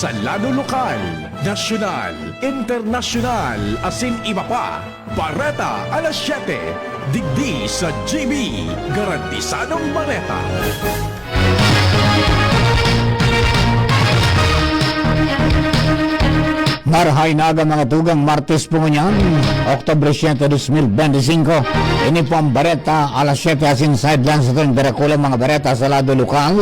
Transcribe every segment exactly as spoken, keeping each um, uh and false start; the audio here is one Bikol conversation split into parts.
Sa lado lokal, nasyonal, internasyonal, asin iba pa, Bareta alas siyete, digdi sa G B, garantisadong bareta. Marhay na aga, mga tugang, Martes po ngunyan, Oktubre siyete, dos mil bente singko. Ini po ang Bareta alas siyete asin sideline sa tuwing darakula mga bareta sa lado lokal.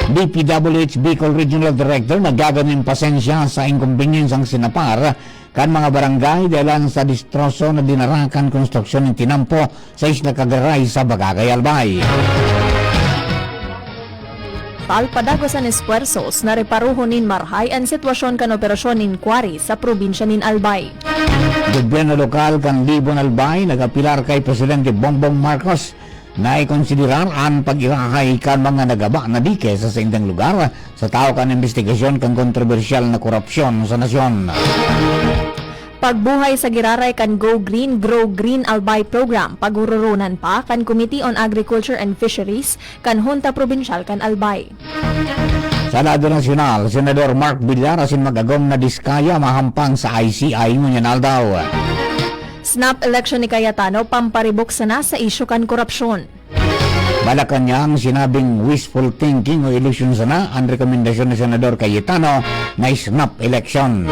D P W H Bicol Regional Director nagaganing pasensya sa inkombenyensyang sinapar kan mga barangay dahilan sa distroso na dinara kan konstruksyon nin tinampo sa Isla Cagaray sa Bagagay, Albay. Tal padagos an espuwersos na reparohon nin marhay an sitwasyon kan operasyon nin quarry sa probinsya nin Albay. Gobyerno lokal kan Libon, Albay nag-apelar kay Presidente Bongbong Marcos na ikonsiderar an pag-irahay kan mga nagaba na dike sa saindang lugar sa tahaw kan imbestigasyon kan kontrobersyal na korupsyon sa nasyon. Pagbuhay sa giraray kan Go Green, Grow Green Albay Program, paghururunan pa kan Committee on Agriculture and Fisheries kan Hunta Probinsyal kan Albay. Sa lado nasyonal, Senador Mark Villar asin mag-agom na diskaya mahampang sa I C I ngunyan aldaw. Snap election ni Cayetano, pamparibok sana sa isyu kan korupsyon. Malacanang, sinabing wishful thinking o ilusyon sana an rekomendasyon ni Senador Cayetano na snap election.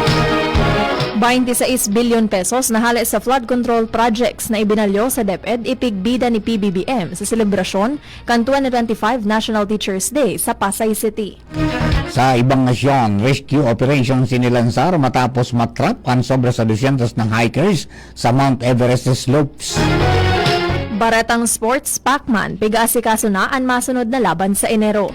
Twenty-six bilyon pesos na hale sa flood control projects na ibinalyo sa DepEd ipigbida ni P B B M sa selebrasyon kan twenty twenty-five National Teachers Day sa Pasay City. Sa ibang nasyon, rescue operation sinilansar matapos matrap an sobra sa dosyentos na hikers sa Mount Everest slopes. Baretang Sports, Pacman, pig-aasikaso na an masunod na laban sa Enero.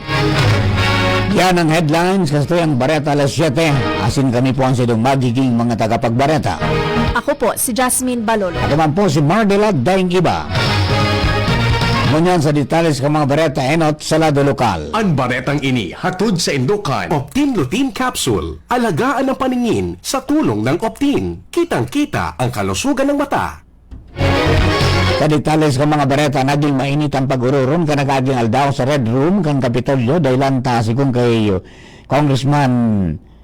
Yan ang headlines sa tuyang Bareta alas siyete. Asin kami po ang sidong magiging mga tagapagbareta. Ako po si Jasmine Balolo. Ako man po si Mardelad Daing Iba. Ngunyan sa detalles kan mga bareta enot sa lado lokal. An baretang ini hatod sa indukan Optin Lutein Capsule. Alagaan ang paningin sa tulong ng Optin. Kitang-kita ang kalusugan ng mata. Sa detalles kan mga bareta, naging mainit ang pag-ururon kan nag-aging aldaw sa Red Room kan Kapitolyo dahilan ta, sigon kay Congressman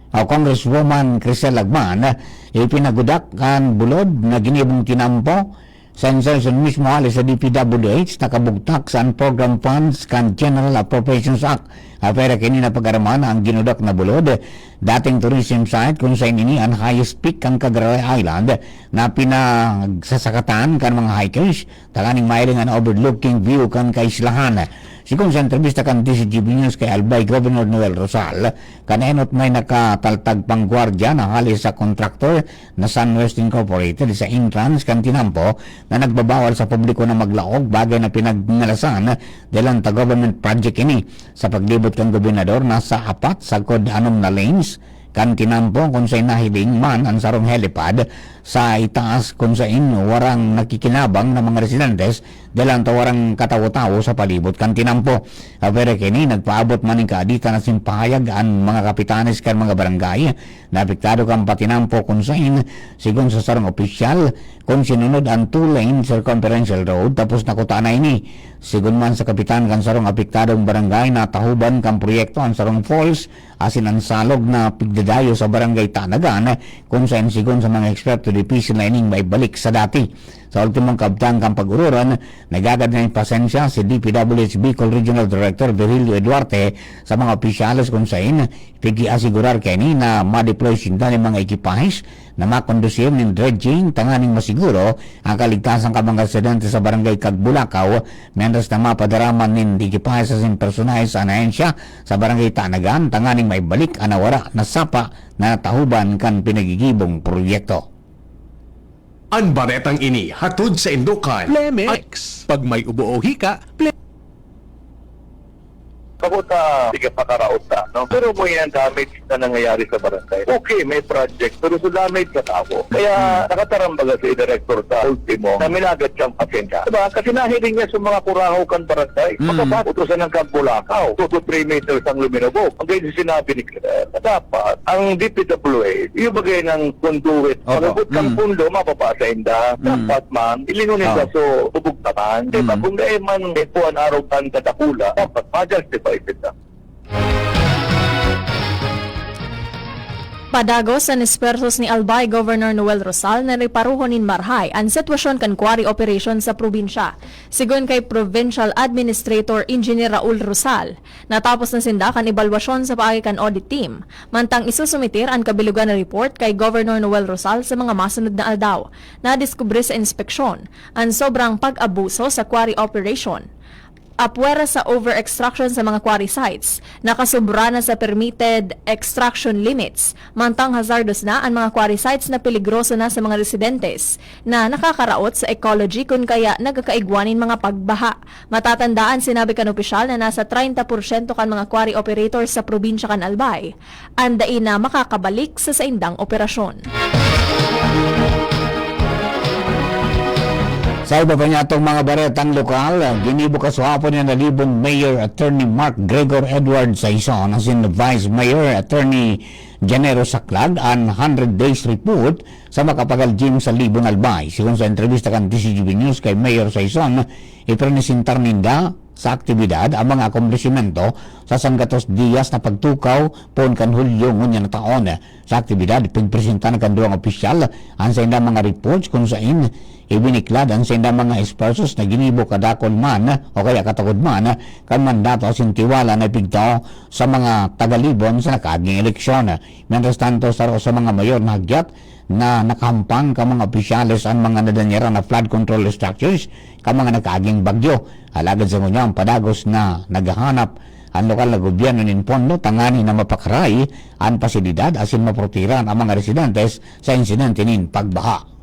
o Congresswoman Crisel Lagman, ipinagudak an bulod na ginibong tinampo sa insertion mismo hali sa D P W H, nakabugtak sa program funds kan General Appropriations Act. Apwera kaini na pag-aramahan ang ginudak na bulod, dating tourism site kun saen ini an highest peak kan Cagaray Island na pinagsasakatan kan mga hikers, tanganing mahiling an overlooking view kan kaislahan. Sigon sa entrebista kan D Z G B News kay Albay Governor Noel Rosal, kan enot may nakataltag pang gwardya na hali sa kontraktor na Sunwest Incorporated sa entrance kan tinampo na nagbabawal sa publiko na maglaog, bagay na pinagnalasan dahilan ta government project ini. Sa paglibot kan gobernador, nasa apat sagkod anom na lanes kan tinampo kun saen nahiling man an sarong helipad sa itaas kun saen warang nakikinabang na mga residentes dahilan ta warang katawo-tawo sa palibot kan tinampo. Apwera kaini, nagpaabot man nin kaaditan asin pahayag an mga kapitanes kan mga barangay na apektado kan patinampo kun saen, sigon sa sarong opisyal, kun sinunod an two-lane circumferential road tapos nakutaan na ini. Sigon man sa kapitan kan sarong apektadong barangay, natahoban kan proyekto an sarong falls asin an salog na pigdadayo sa Barangay Tanagan, kun saen sigon sa mga eksperto, dipisil na ining maibalik sa dati. Sa ultimong kabtang kan pag-ururon, nagagad na nin pasensya si D P W H Bicol Regional Director Virgilio Eduarte sa mga opisyales kun saen pig-aasigurar kaini na ma-deploy sinda nin mga ekipahes na makondusir nin dredging tanganing masiguro ang kaligtasan kan mga residente sa Barangay Cagbulacao, mientras na mapadara man nin ekipahes asin personahe sa ahensya sa Barangay Tanagan tanganing maibalik an nawara na sapa na natahoban kan pinagigibong proyekto. An baretang ini hatod saindo kan Plemex. Pag may ubo o hika, Ple- Kabot, ah, sige, pakaraot na, no? Pero mo yan, damage na nangyayari sa barangay. Okay, may project, pero sa damage sa tao. Kaya, hmm, nakatarang baga si Director sa Ultimo, na minagad siyang pasensya. Diba? Kasi nahiling niya sa mga kurahaw kan barangay. Hmm. Makapat, utusan ng Kagpulakaw. Two to three meters ang luminubog. Ang ganyan sinabi ni Claire, na dapat, ang D P W H, yung bagay ng conduit, opo, pag-abot ng, hmm, pundo, mapapasa inda. Hmm. Dapat man, ilingon inda, ah, so, bubugtakan. Diba? Hmm. Kung dahil man, eh, kuwan, arog ang kadakula, dapat ma-justify sila. Padagos an esfuerzos ni Albay Governor Noel Rosal na reparohon nin marahay an sitwasyon kan quarry operation sa probinsya, sigon kay Provincial Administrator Engineer Raul Rosal. Natapos na sinda kan ebalwasyon sa paagi kan audit team. Mantang isusumiter an kabilugan na report kay Governor Noel Rosal sa mga masunod na aldaw. Nadiskubre sa inspeksyon an sobrang pag-abuso sa quarry operation. Apwera sa over-extraction sa mga quarry sites, nakasubra na sa permitted extraction limits. Mantang hazardous na an mga quarry sites na peligroso na sa mga residentes na nakakaraot sa ecology kun kaya nagkakaigwa nin mga pagbaha. Matatandaan, sinabi kan opisyal na nasa treinta porsyento kan mga quarry operators sa probinsya kan Albay an dai na makakabalik sa saindang operasyon. Sa iba pa niyatong mga baretang lokal, ginibo kasuhapon ni Nalibon Mayor Attorney Mark Gregor Edward Saison asin Vice Mayor Attorney Janero Saclag an hundred days report sa Makapagal Gym sa Libon, Albay. Sigon sa entrevista kan T C G B News kay Mayor Saison, ipresentar ninda sa aktibidad ang mga akomplisimento sa sanggatos diyas na pagtukaw poon kan Hulyo ngunyan na taon. Sa aktibidad, pigpresentar kan duwang opisyal an saindang mga reports kun sain ibiniklad an saindang mga esfuerzos na ginibo kadakul man o kaya katagod man kan mandato asin tiwala na ipigtao sa mga taga-Libon sa nakaaging eleksyon. Mientras tanto, saro sa mga mayor na hagyat na nakahampang kan mga opisyales an mga nadanyaran na flood control structures kan mga nakaaging bagyo. Alagad sa ngunyan, padagos na naghahanap an lokal na gobyerno nin pondo tanganing na mapakaray an pasilidad asin maprotehiran an mga residentes sa insidente nin pagbaha.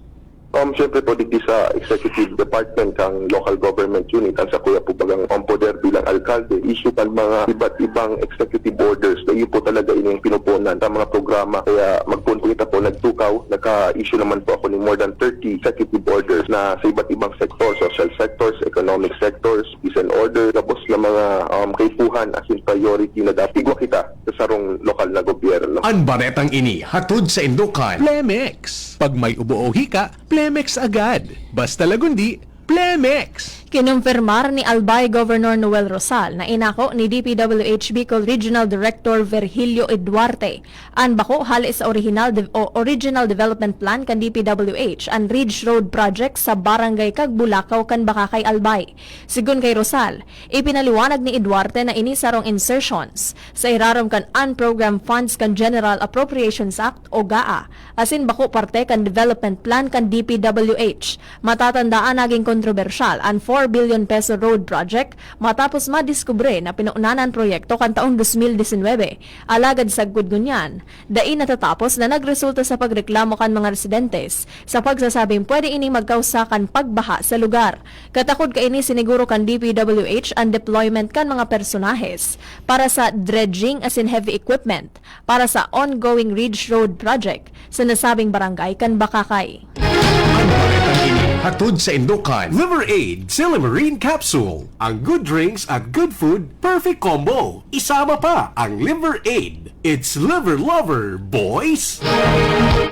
Um, siyempre po, digdi sa executive department kang local government unit, ang sakuya po bagang, um, poder bilang alkalde, issue kan mga iba't ibang executive orders na iyo po talaga ining pinupunan sa mga programa. Kaya magpoon po kita po nagtukaw, naka-issue naman po ako ni more than thirty executive orders na sa iba't ibang sektor, social sectors, economic sectors, peace and order, tapos na mga, um, kaipuhan asin priority na dapat igwa kita sa sarong lokal na gobyerno. An baretang ini hatod sa Indokan, Plemex. Pag may ubo o hika, Plemex agad. Basta lagundi, Plemex! Kinumpirmar ni Albay Governor Noel Rosal na inako ni D P W H Bicol Regional Director Virgilio Eduarte an bako hale sa orihinal de-, o original development plan kan D P W H, an Ridge Road Project sa Barangay Cagbulacao kan Bacacay, Albay. Sigon kay Rosal, ipinaliwanag ni Eduarte na ini sarong insertions sa irarom kan Unprogrammed Funds kan General Appropriations Act o GAA, asin bako parte kan development plan kan D P W H. Matatandaan, naging kontrobersyal an four billion peso road project matapos madiskubre na pinuunan an proyekto kan taong dos mil disinwebe. Alagad sagkod ngunyan, dai natatapos na nagresulta sa pagreklamo kan mga residentes sa pagsasabing pwede ining magkausa kan pagbaha sa lugar. Katakod kaini, siniguro kan D P W H an deployment kan mga personahes para sa dredging asin heavy equipment para sa ongoing Ridge Road Project sa nasabing barangay kan Bacacay. An baretang ini hatod sa Indokan, Liver Aid, Silimarine Capsule. Ang good drinks at good food, perfect combo. Isama pa ang Liver Aid. It's Liver Lover, boys!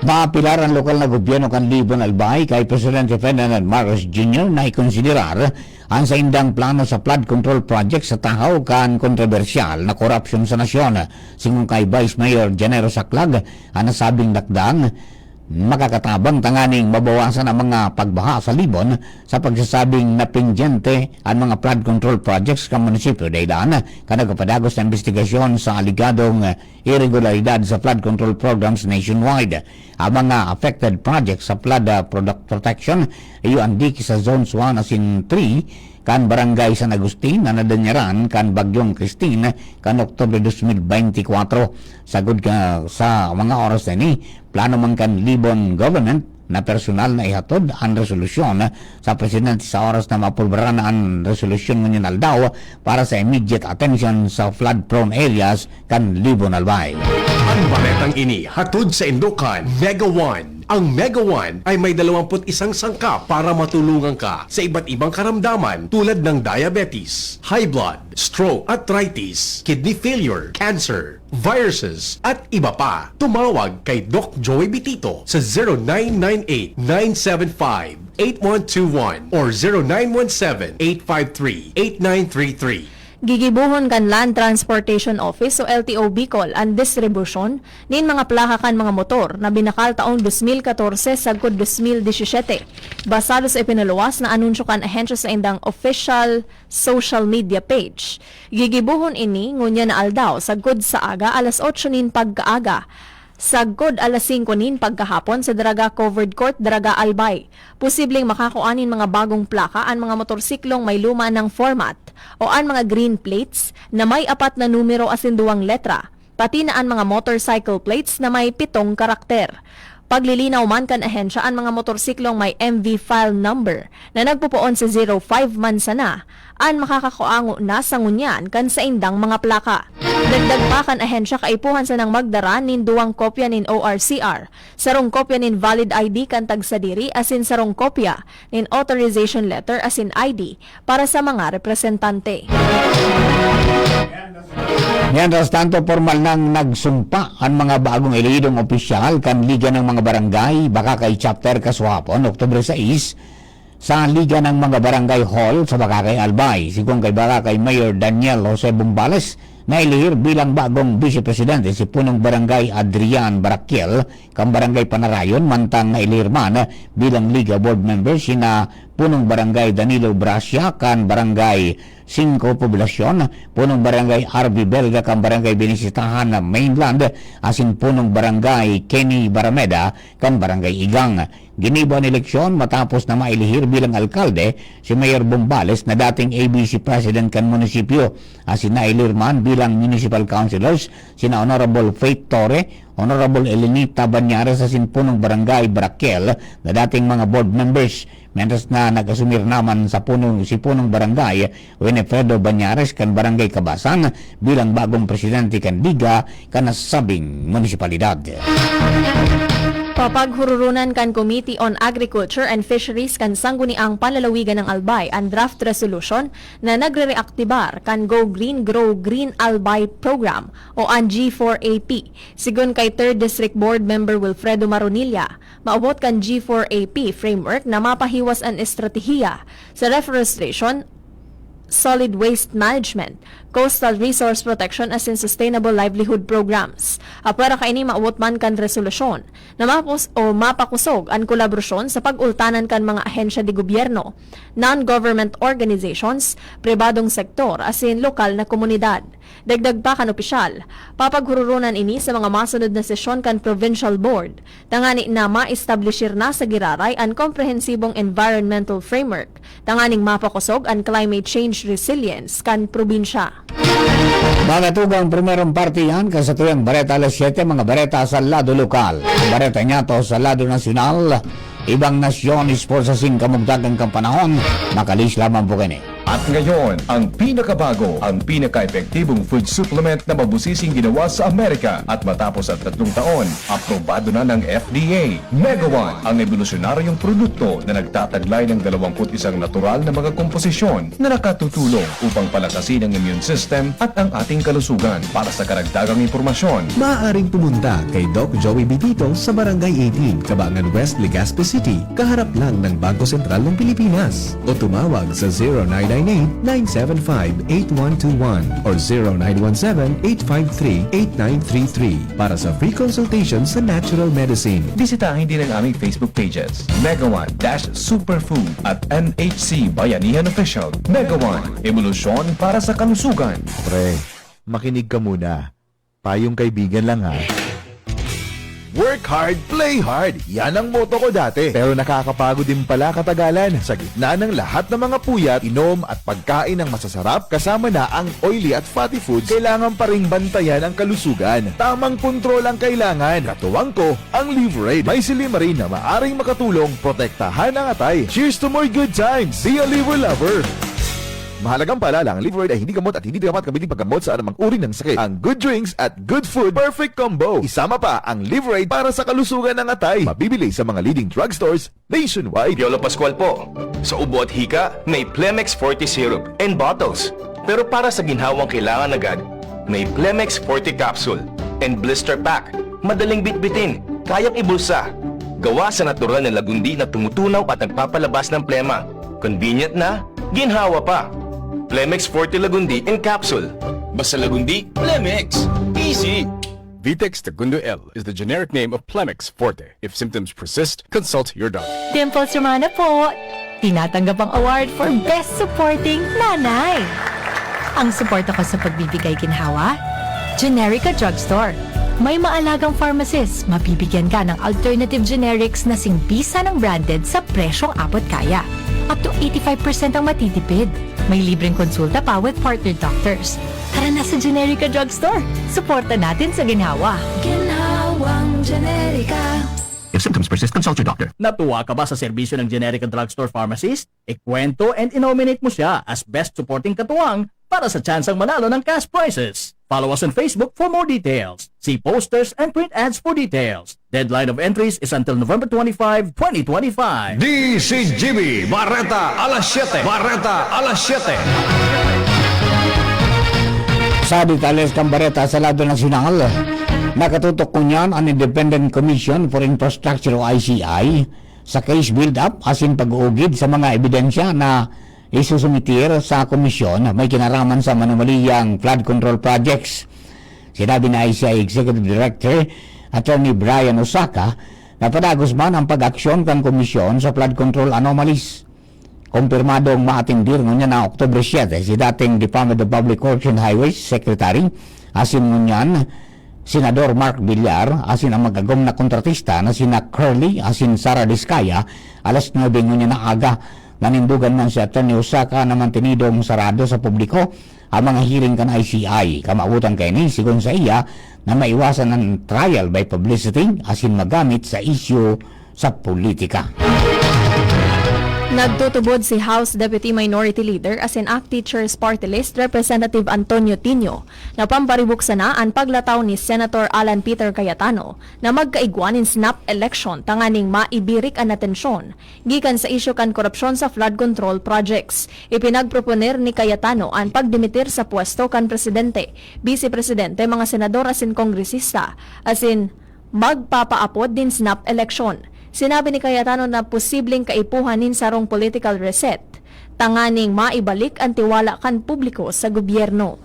Maapilar an lokal na gobyerno kan Libon, Albay, kay Presidente Ferdinand Marcos Junior na ikonsiderar an saindang plano sa flood control project sa tahaw kan kontrobersyal na korupsyon sa nasyon. Sigon kay Vice Mayor Janero Saclag, an nasabing dakdang makakatabang tanganing mabawasan ang mga pagbaha sa Libon sa pagsasabing napindyente an mga flood control projects kan munisipyo, dahilan kan nagpapadagos na imbestigasyon sa aligadong iregularidad sa flood control programs nationwide. Ang mga affected projects sa flood, ah, product protection, iyo an diki sa Zones one asin three kan Barangay San Agustin na nadanyaran kan Bagyong Christine kan Oktubre dos mil beintikwatro. Sagkod ka sa mga oras na ini, plano man kan Libon government na personal na ihatod an resolusyon sa presidente sa oras na maaprubaran na an resolusyon ngunyan aldaw para sa immediate attention sa flood-prone areas kan Libon, Albay. An baretang ini hatod sa Indokan, Mega One. Ang Mega One ay may dalawampu't isang sangkap para matulungan ka sa iba't ibang karamdaman tulad ng diabetes, high blood, stroke, arthritis, kidney failure, cancer, viruses, at iba pa. Tumawag kay Doc Joey Bitito sa zero nine nine eight, nine seven five, eight one two one or zero nine one seven, eight five three, eight nine three three. Gigibohon kan Land Transportation Office o L T O Bicol an distribusyon nin mga plaka kan mga motor na binakal taong dos mil katorse sagkod dos mil disisete, basado sa ipinaluwas na anunsyo kan ahensya sa indang official social media page. Gigibohon ini ngunyan na aldaw sagkod sa aga, alas otso nin pagkaaga, sagkod alas singko nin pagkahapon sa Daraga Covered Court, Daraga, Albay. Posibleng makakua nin mga bagong plaka an mga motorsiklong may luma nang format o an mga green plates na may apat na numero asin duwang letra, pati na an mga motorcycle plates na may pitong karakter. Paglilinaw man kan ahensya, an mga motorsiklong may M V file number na nagpupoon sa zero five man sana an makakakua ngona sa ngunyan kan saindang mga plaka. Dagdag pa kan ahensya, kaipuhan sanang magdara nin duwang kopya nin O R C R, sarong kopya nin valid I D kan tagsadiri asin sarong kopya nin authorization letter asin I D para sa mga representante. Mientras tanto, pormal nang nagsumpa an mga bagong elehidong opisyal kan Liga ng mga Barangay Boracay Chapter kasuhapon, Oktubre sais, sa Liga ng mga Barangay Hall sa Boracay, Albay. Sigon kay Boracay Mayor Daniel Jose Bombales, naelehir bilang bagong Vice Presidente si Punong Barangay Adrian Baraquiel kan Barangay Panarayon, mantang naelehir man bilang Liga Board Member sina Punong Barangay Danilo Bracia kan Barangay Singko Poblacion, Punong Barangay R B Belga kan Barangay Binisitahan Mainland, asin Punong Barangay Kenny Barameda kan Barangay Igang. Ginibo an eleksyon matapos na maelehir bilang alkalde si Mayor Bombales na dating A B C President kan munisipyo, asin naelehir man bilang municipal councilors sina Honorable Faith Torre, Honorable Elenita Bañares asin Punong Barangay Baraquiel na dating mga board members, mientras na nag-asumir naman sa punong, si Punong Barangay Winifredo Bañares kan Barangay Kabasan bilang bagong presidente kan Liga kan nasabing munisipalidad. Papaghururunan kan Committee on Agriculture and Fisheries kan Sangguniang Panlalawigan ng Albay an draft resolution na nagre-reaktibar kan Go Green, Grow Green Albay Program o an G four A P. Sigon kay Third District Board Member Wilfredo Maronilla, maabot kan G four A P framework na mapahiwas an estratehiya sa reforestation, solid waste management, coastal resource protection asin sustainable livelihood programs. Apwera kaini, maabot man kan resolusyon na mapos o mapakosog an kolaborasyon sa pag-ultanan kan mga ahensya de gobyerno, non-government organizations, pribadong sektor asin lokal na komunidad. Dagdag pa kan opisyal, papaghururunan ini sa mga masunod na sesyon kan Provincial Board, tangani na ma-establishir na sa giraray an komprehensibong environmental framework, tanganing mapakosog an climate change resilience kan probinsya. Mga tugang, primerong parte yan kan satuyang Bareta Alas Siyete, mga bareta sa lado lokal. Ang bareta niyato sa lado nasyonal, ibang nasyon, sports asin kamugtakan kan panahon, makalis lamang po kini. At ngayon, ang pinakabago, ang pinaka-epektibong food supplement na mabusising ginawa sa Amerika. At matapos ang tatlong taon, aprobado na ng F D A. Mega One, ang ebolusyonaryong produkto na nagtataglay ng dalawampu't isang natural na mga komposisyon na nakatutulong upang palakasin ang immune system at ang ating kalusugan. Para sa karagdagang impormasyon, maaaring pumunta kay Doc Joey Bitito sa Barangay eighteen, Cabangan West, Legazpi City, kaharap lang ng Bangko Sentral ng Pilipinas. O tumawag sa zero nine nine eight, nine seven five, eight one two one or zero nine one seven, eight five three, eight nine three three para sa free consultation sa natural medicine. Bisitahin din ang aming Facebook pages, Mega One dash Superfood at M H C Bayanihan Official. Mega One, ebolusyon para sa kalusugan. Pre, makinig ka muna. Payong kaibigan lang, ha. Work hard, play hard. Yan ang motto ko dati. Pero nakakapagod din pala katagalan. Sa gitna ng lahat ng mga puyat, inom at pagkain ng masasarap, kasama na ang oily at fatty foods, kailangan pa ring bantayan ang kalusugan. Tamang kontrol ang kailangan. Katuwang ko, ang Liverade. May silymarin na maaring makatulong protektahan ang atay. Cheers to more good times! Be a Liver Lover! Mahalagang paalala, ang Liverade ay hindi gamot at hindi dapat gamitin paggamot sa anumang uri ng sakit. Ang good drinks at good food, perfect combo. Isama pa ang Liverade para sa kalusugan ng atay. Mabibili sa mga leading drugstores nationwide. Piolo Pascual po. Sa ubo at hika, may Plemex Forte Syrup and bottles. Pero para sa ginhawang kailangan agad, may Plemex Forte Capsule and Blister Pack. Madaling bitbitin, kayang ibulsa. Gawa sa natural na lagundi na tumutunaw at nagpapalabas ng plema. Convenient na, ginhawa pa. Plemex Forte Lagundi in capsule. Basta Lagundi, Plemex. Easy! Vitex Tagundo L is the generic name of Plemex Forte. If symptoms persist, consult your doctor. Dimples Romana po! Tinatanggap ang award for Best Supporting Nanay. Ang suporta ko sa pagbibigay ginhawa, Generica Drugstore. May maalagang pharmacist, mabibigyan ka ng alternative generics na singbisa ng branded sa presyong abot kaya. Up to eighty-five percent ang matitipid. May libreng konsulta pa with partner doctors. Tara na sa Generica Drugstore. Suporta natin sa ginhawa. Ginhawang Generica. If symptoms persist, consult your doctor. Natuwa ka ba sa serbisyo ng Generica Drugstore Pharmacist? Ikwento and i-nominate mo siya as Best Supporting Katuwang para sa tsansang manalo ng cash prizes. Follow us on Facebook for more details. See posters and print ads for details. Deadline of entries is until November twenty-five, twenty twenty-five. D C G B, Bareta, alas siyete. Bareta, alas siyete. Sa detalles kan bareta sa lado nasyonal, nakatutok ngunyan an Independent Commission for Infrastructure o I C I sa case build-up asin pag-uugid sa mga ebidensya na isusumitir sa komisyon may kinaraman sa manomaliyang flood control projects. Sinabi ni I C I Executive Director Attorney Brian Osaka na padagos man ang pag-aksyon kan komisyon sa flood control anomalies. Kumpirmadong maatindir ngunyan na Oktubre siyete si dating Department of Public Works and Highways Secretary asin ngunyan Senador Mark Villar asin ang mag-agom na kontratista na sina Curly asin Sara Discaya alas nuebe ngunyan na aga. Nanindogan man si Attorney Osaka na mantenidong sarado sa publiko ang mga hearing kan I C I. Kamawotan kaini, sigon saiya, na maiwasan an trial by publicity asin magamit sa isyu sa politika. Nagtutubod si House Deputy Minority Leader asin ACT Teachers Party List Representative Antonio Tinio na pamparibuk sana an paglataw ni Senator Alan Peter Cayetano na magkaigwa nin snap election tanganing maibirik an atensyon gikan sa isyu kan korupsyon sa flood control projects. Ipinagproponer ni Cayetano an pagdimitir sa pwesto kan presidente, bise presidente, mga senador asin kongresista, asin magpapaapod nin snap election. Sinabi ni Cayetano na posibleng kaipuhan nin sarong political reset tanganing maibalik an tiwala kan publiko sa gobyerno.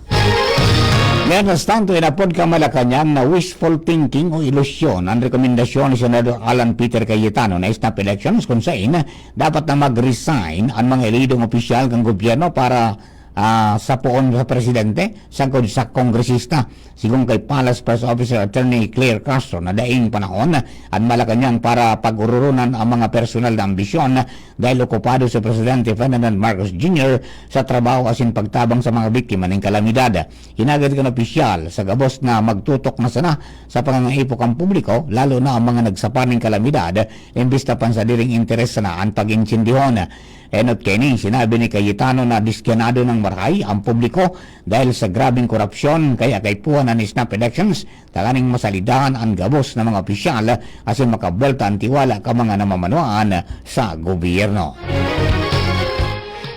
Mientras tanto, inapod kan Malacañang na wishful thinking o ilusyon an rekomendasyon ni Senador Alan Peter Cayetano na snap elections, kun sain dapat na mag-resign an mga elidong opisyal kan gobyerno para, ah, sa poon sa presidente sagkod sa kongresista. Sigon kay Palace Press Officer Attorney Claire Castro na daing panahon an Malacañang para pag-ororonan ang mga personal na ambisyon dahil okupado si Presidente Ferdinand Marcos Junior sa trabaho asin pagtabang sa mga biktima nin kalamidad. Hinagad kan opisyal sa gabos na magtutok na sana sa pangangaipo kan publiko, lalo na ang mga nagsapa nin kalamidad, imbis na pansadiring interes sana an pag-intindihon. Enot kaini, sinabi ni Cayetano na disganado nang marahay ang publiko dahil sa grabeng korupsyon, kaya kaipuhan an snap elections tanganing masalidahan an gabos na mga opisyal asin makabuwelta an tiwala kan mga namamanuan sa gobyerno.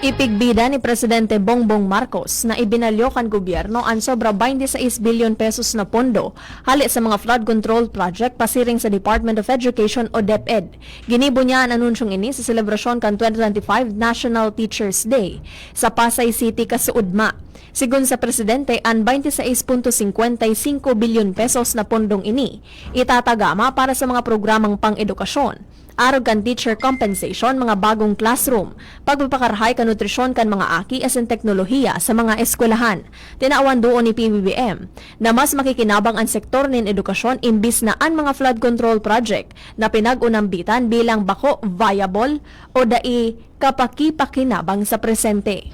Ipigbida ni Presidente Bongbong Marcos na ibinalyo kan gobyerno an sobra twenty-six bilyon pesos na pondo hale sa mga flood control project pasiring sa Department of Education o DepEd. Ginibo niya an anunsyong ini sa selebrasyon kan twenty twenty-five National Teachers Day sa Pasay City kasuodma. Sigon sa presidente, an twenty-six punto cincuenta y cinco bilyon pesos na pondong ini itatagama para sa mga programang pang-edukasyon, arog kan teacher compensation, mga bagong classroom, pagpapakarahay kan nutrisyon kan mga aki asin teknolohiya sa mga eskwelahan. Tinawan duon ni P B B M na mas makikinabang an sektor nin edukasyon imbis na an mga flood control project na pinag-unambitan bilang bako viable o dai kapakipakinabang sa presente.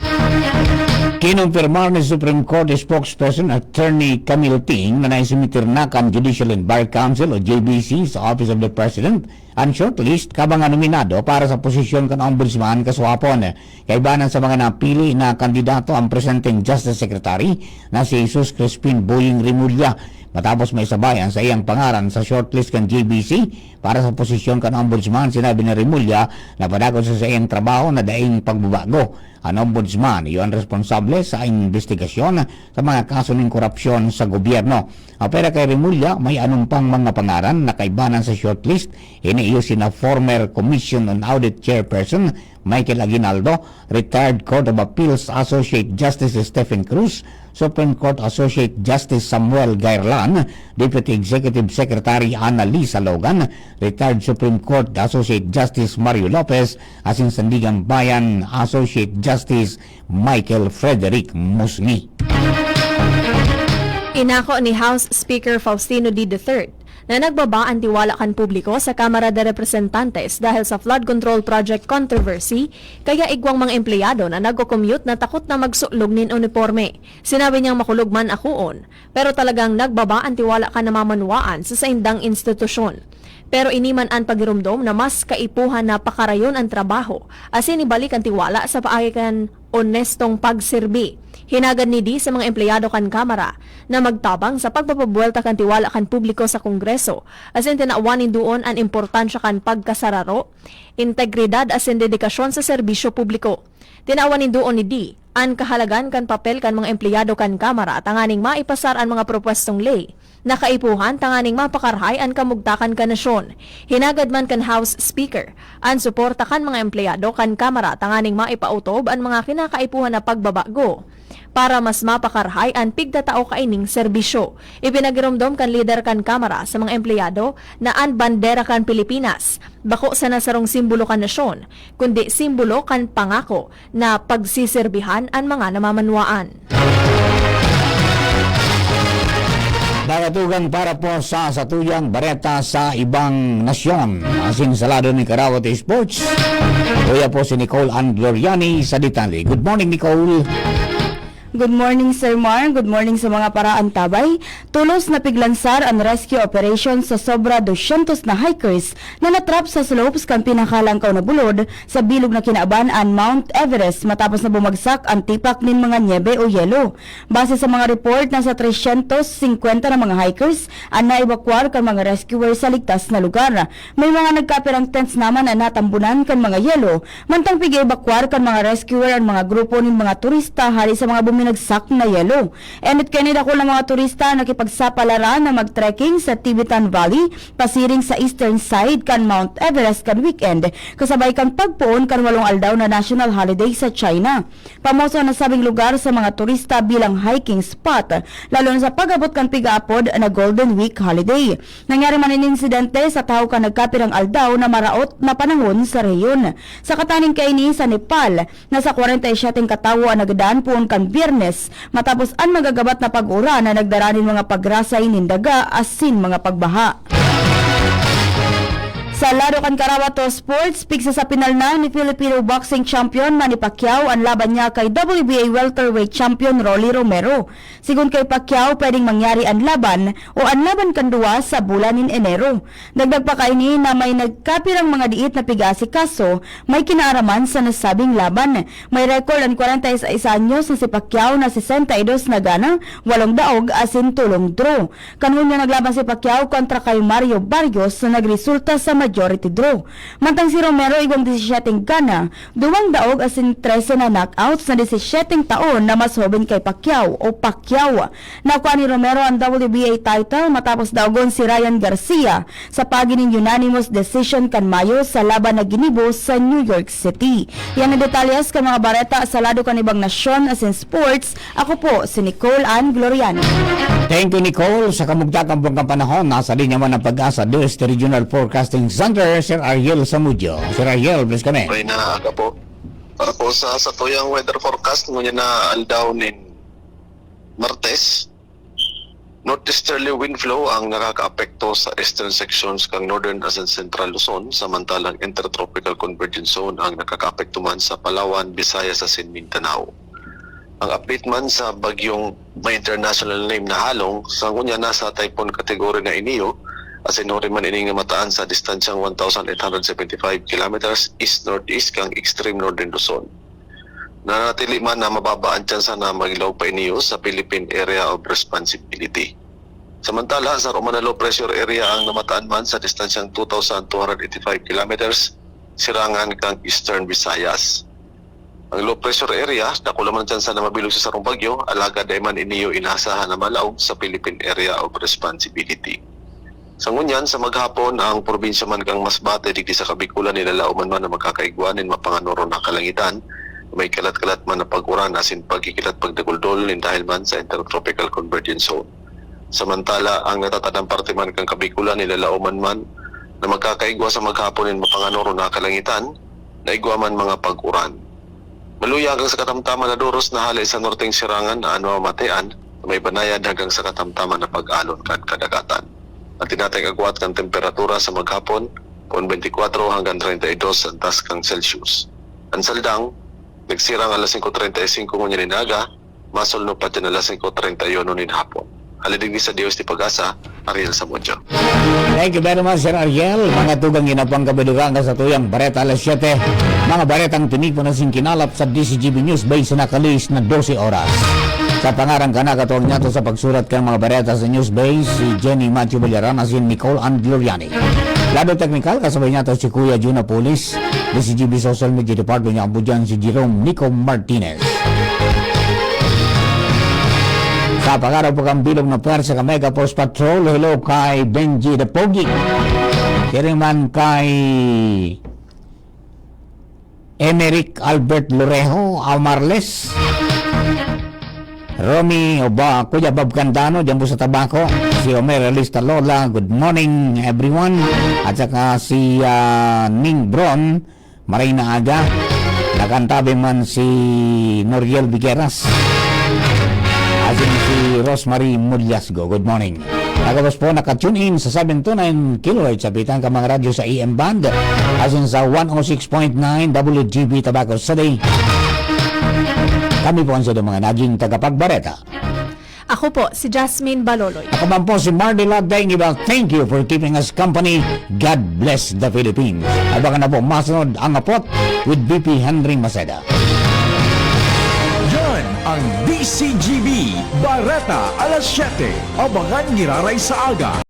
Kinumpirmar ni Supreme Court Spokesperson Attorney Camille Ting na naisumitir na kan Judicial Inquiry Council o J B C sa Office of the President an shortlist kan mga nominado para sa posisyon kan Ombudsman kasuhapon. Kaibanan sa mga napili na kandidato ang presenteng Justice Secretary na si Jesus Crispin Boying Remulla. Matapos maisabay an saiyang pangaran sa shortlist kan J B C para sa posisyon kan Ombudsman, sinabi ni Remulla na padagos sa saiyang trabaho na daing pagbabago. An Ombudsman iyo an responsable sa imbestigasyon sa mga kaso nin korupsyon sa gobyerno. Apwera kay Remulla, may anom pang mga pangaran na kaibanan sa shortlist, ini Iyo sina former Commission on Audit Chairperson Michael Aguinaldo, Retired Court of Appeals Associate Justice Stephen Cruz, Supreme Court Associate Justice Samuel Gairlan, Deputy Executive Secretary Annalisa Logan, Retired Supreme Court Associate Justice Mario Lopez, asin Sandigan Bayan Associate Justice Michael Frederick Musngi. Inako ni House Speaker Faustino D. the third na nagbaba an tiwala kan publiko sa Kamara de Representantes dahil sa flood control project controversy, kaya igwang mga empleyado na nagko-commute na takot na magsulog nin uniporme. Sinabi niyang makulog man akoon, pero talagang nagbaba an tiwala kan namamanwaan sa saindang institusyon. Pero ini man an pagiromdom na mas kaipuhan na pakarayon an trabaho, asin ibalik an tiwala sa paagi kan onestong pagserbi. Hinagad ni D sa mga empleyado kan Kamara na magtabang sa pagpapabuwelta kan tiwala kan publiko sa Kongreso, asin tinawan nindoon an importansya kan pagkasararo, integridad asin dedikasyon sa serbisyo publiko. Tinawan nindoon ni D an kahalagan kan papel kan mga empleyado kan Kamara tanganing maipasar an mga propwestong ley na kaipuhan tanganing mapakarahay an kamugtakan kan nasyon. Hinagad man kan House Speaker an suporta kan mga empleyado kan Kamara tanganing maipaotob an mga kinakaipuhan na pagbabago para mas mapakarahay an pigtatao kaining serbisyo. Ipinagiromdom kan lider kan Kamara sa mga empleyado na an bandera kan Pilipinas bako sana sarong simbolo kan nasyon, kundi simbolo kan pangako na pagsiserbihan an mga namamanwaan. Dagatugan para po sa satuyang bareta sa ibang nasyon. Asin sa lado ni Karawat Sports, uya po si Nicole Ann Gloriani sa detalye. Good morning, Nicole. Good morning, Sir Mar. Good morning sa mga paraantabay. Tulos na piglansar an rescue operation sa sobra dosyentos na hikers na natrap sa slopes kan pinakalangkaw na bulod sa bilog na kinaban an Mount Everest matapos na bumagsak an tipak nin mga nyebe o yelo. Base sa mga report, nasa tresyentos singkwenta na mga hikers an naebakwar kan mga rescuer sa ligtas na lugar. May mga nagkapirang tents naman an natambunan kan mga yelo, mantang pig-eebakwar kan mga rescuer an mga grupo nin mga turista hali sa mga buminagsak na yelo. Enot kaini, dakul na mga turista an nakipagsapalaran na mag-trekking sa Tibetan Valley, pasiring sa eastern side kan Mount Everest kan weekend, kasabay kan pagpoon kan walong aldaw na national holiday sa China. Pamoso an nasabing lugar sa mga turista bilang hiking spot, lalo na sa pag-abot kan pig-aapod na Golden Week holiday. Nangyari man an insidente sa tahaw kan nagkapirang aldaw na maraot na panahon sa rehiyon. Sa kataning kaini, sa Nepal, nasa kwarenta y siyete katawo an nagadan poon kan Biyernes, matapos an magagabat na pag-uran na nagdara nin mga pagrasay nin daga asin mga pagbaha. Sa lado kan Karawato Sports, pigsa sa pinal na ni Filipino boxing champion Manny Pacquiao an laban niya kay W B A welterweight champion Rolly Romero. Sigon kay Pacquiao, pwedeng mangyari an laban o an laban kan duwa sa bulan nin Enero. Dagdag pa kaini na may nagkapirang mga diit na pig-aasikaso may kinaaraman sa nasabing laban. May record an kwarenta y seis anyos na si Pacquiao na sesenta y dos na gana, walong daog asin tolong draw. Kan Hunyo naglaban si Pacquiao kontra kay Mario Barrios na nagresulta sa majority draw. Mantang si Romero igwang disisiyete gana, duwang daog asin trese na knockouts na disisiyete taon na mas hoben kay Pacquiao o Pacquiao. Nakua ni Romero an W B A title matapos daogon si Ryan Garcia sa pagi nin unanimous decision kan Mayo sa laban na ginibo sa New York City. Yan ang detalyes kan mga bareta sa lado kan ibang nasyon asin sports. Ako po si Nicole Ann Gloriani. Thank you, Nicole. Sa kamugtakan pong kapanahon, nasa linya man ang Pag-asa D S T Regional Forecasting Center, Sir Ariel Samudio. Sir Ariel, please kami. May na aga po. Para po sa satuyang weather forecast, ngunyan na aldaw nin Martes, northeasterly wind flow ang nakakaapekto sa eastern sections kan Northern asin Central Luzon, samantalang intertropical convergence zone ang nakakaapekto man sa Palawan, Visayas asin Mindanao. Ang update man sa bagyong may international name na Halong, sa ngunyan nasa typhoon category na iniyo, asin huri man ining namataan sa distansyang one thousand eight hundred seventy-five kilometers east-northeast kan extreme northern Luzon. Nanatili man na mababa ang tsansa na maglaog pa iniyo sa Philippine Area of Responsibility. Samantala, saro man na low pressure area ang namataan man sa distansyang two thousand two hundred eighty-five kilometers, sirangan kan Eastern Visayas. Ang low pressure area, dakula man an tsansa na mabilog sa sarong bagyo, alagad dai man iniyo inaasahan na malaog sa Philippine Area of Responsibility. Sa ngunyan, sa maghapon, ang probinsya man kan Masbate, digdi sa Kabikulan, nilalaoman man na magkakaigwa nin mapanganoro na kalangitan, may kalat-kalat man na pag-uran asin pagkikilat pagdaguldol nin dahil man sa Intertropical Convergence Zone. Samantala, ang natatadang parte man kan Kabikulan, nilalaoman man na magkakaigwa sa maghapon nin mapanganoro na kalangitan, na igwa man mga pag-uran. Maluya hanggang sa katamtaman na doros na hale sa norteng sirangan na an mamamatean na may banayad hanggang sa katamtaman na pag-alon kan kadagatan. An tinatay kagwat kan temperatura sa maghapon, poon twenty-four hanggang thirty-two sa antas kan Celsius. An saldang, nagsirang alas singko treinta y cinco ngunyan nin aga, masulno pa diyan alas singko treinta y uno nin hapon. Hale digdi sa Dios di Pag-asa, Ariel Samudio. Thank you very much, Sir Ariel. Mga tugang, yan ang pangkabilugan ka sa tuyang Bareta alas siyete. Mga baretang tinipo na singkinalap sa D C G B News Base na kalis na dose oras. Sa pangaran ka na, katuwang niya to sa pagsurat kan mga bareta sa News Base, si Jenny Matthew Ballaran asin Nicole Ann Gloriani. Lado teknikal, kasabay niya to si Kuya Juna Pulis, D C G B Social Media Department, niya ang budyan si Jerome Nico Martinez. Sa pangaraw po kang bilog na pwersa ka Mega Force Patrol, hello kay Benji the Pogi. Kaya man kay Emerick Albert Lorejo, Amarles. Romy, o ba, Kuya Bob Candano, dyan po sa Tabaco. Si Omer Alista Lola, good morning, everyone. At saka si, ah, Ning Bron, maray na aga. Nakantabi man si Noriel Vigueras. Asin si Rosemary Mulyasgo, good morning. Pagkatapos po, naka-tune in sa seven two nine kilohertz sa bitang ka mga radyo sa A M band, asin sa one oh six point nine W G B Tabaco City. Kami po ang sadang mga naging tagapagbareta. Ako po, si Jasmine Baloloy. Ako man po si Mardy Ladeng Iba. Thank you for keeping us company. God bless the Philippines. Abangan na po masunod ang Apot with V P Henry Maceda. Yan ang D C G B Bareta alas siyete. Abangan giraray sa aga.